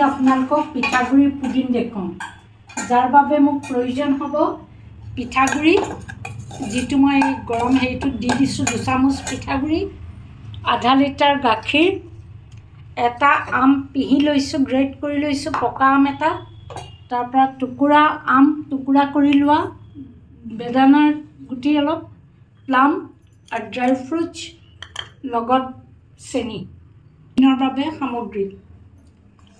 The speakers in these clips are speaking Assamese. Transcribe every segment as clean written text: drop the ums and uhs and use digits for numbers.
আপোনালোকক পিঠাগুড়িৰ পুডিং দেখুৱাম, যাৰ বাবে মোক প্ৰয়োজন হ'ব পিঠাগুড়ি, যিটো মই গৰম হেৰিটোত দি দিছোঁ। 2 চামুচ পিঠাগুড়ি, আধা লিটাৰ গাখীৰ, এটা আম পিহি লৈছোঁ, গ্ৰেট কৰি লৈছোঁ পকা আম এটা, তাৰপৰা টুকুৰা আম টুকুৰা কৰি লোৱা, বেদানাৰ গুটি অলপ, প্লাম আৰু ড্ৰাই ফ্ৰুটছ, লগত চেনি বাবে সামগ্ৰী।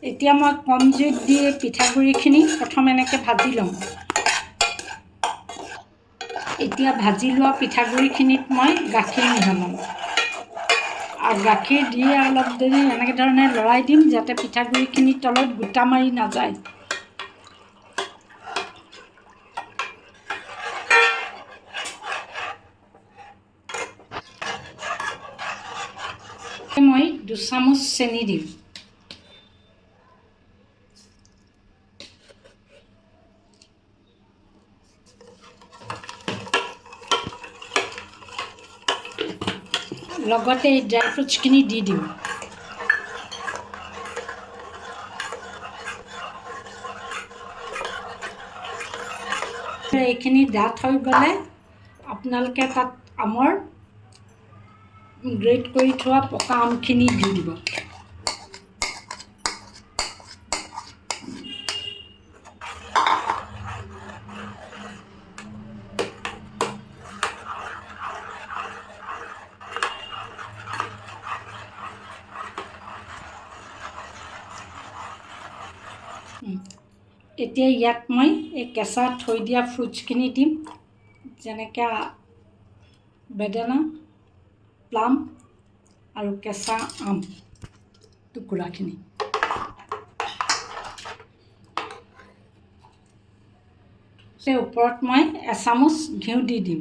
এতিয়া মই কম জুইত দি এই পিঠাগুড়িখিনি প্ৰথম এনেকৈ ভাজি ল'ম। এতিয়া ভাজি লোৱা পিঠাগুড়িখিনিত মই গাখীৰ মিহলাম আৰু গাখীৰ দি অলপ দেৰি এনেকৈ ধৰণে লৰাই দিম, যাতে পিঠাগুড়িখিনি তলত গোটা মাৰি নাযায়। মই 2 চামুচ চেনি দিম। লগতে এই ড্ৰাই ফ্ৰুটছখিনি দি দিম। এইখিনি ডাঠ হৈ গ'লে আপোনালোকে তাত আমৰ গ্ৰেট কৰি থোৱা পকা আমখিনি দি দিব। এতিয়া ইয়াত মই এই কেঁচা থৈ দিয়া ফ্ৰুটছখিনি দিম, যেনেকৈ বেদানা, প্লাম আৰু কেঁচা আম টুকুৰাখিনি। ওপৰত মই এচামুচ ঘিউ দি দিম।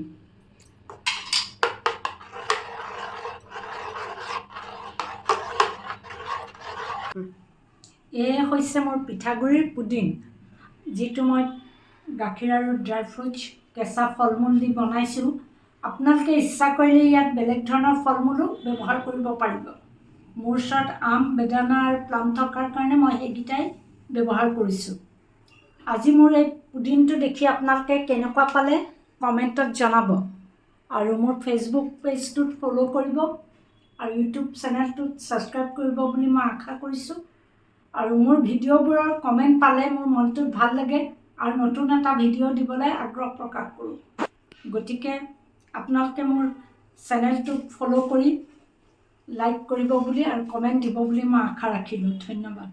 এয়ে হৈছে মোৰ পিঠাগুড়িৰ পুডিং, যিটো মই গাখীৰ আৰু ড্ৰাই ফ্ৰুটছ, কেঁচা ফল মূল দি বনাইছোঁ। আপোনালোকে ইচ্ছা কৰিলে ইয়াত বেলেগ ধৰণৰ ফল মূলো ব্যৱহাৰ কৰিব পাৰিব। মোৰ ওচৰত আম, বেদানা আৰু প্লাম থকাৰ কাৰণে মই সেইকেইটাই ব্যৱহাৰ কৰিছোঁ। আজি মোৰ এই পুডিংটো দেখি আপোনালোকে কেনেকুৱা পালে কমেণ্টত জনাব আৰু মোৰ ফেচবুক পেজটোত ফ'ল' কৰিব আৰু ইউটিউব চেনেলটোত ছাবস্ক্ৰাইব কৰিব বুলি মই আশা কৰিছোঁ। আৰু মোৰ ভিডিঅ'বোৰৰ কমেণ্ট পালে মোৰ মনটোত ভাল লাগে আৰু নতুন এটা ভিডিঅ' দিবলৈ আগ্ৰহ প্ৰকাশ কৰোঁ। গতিকে আপোনালোকে মোৰ চেনেলটোক ফ'ল' কৰি লাইক কৰিব বুলি আৰু কমেণ্ট দিব বুলি মই আশা ৰাখিলোঁ। ধন্যবাদ।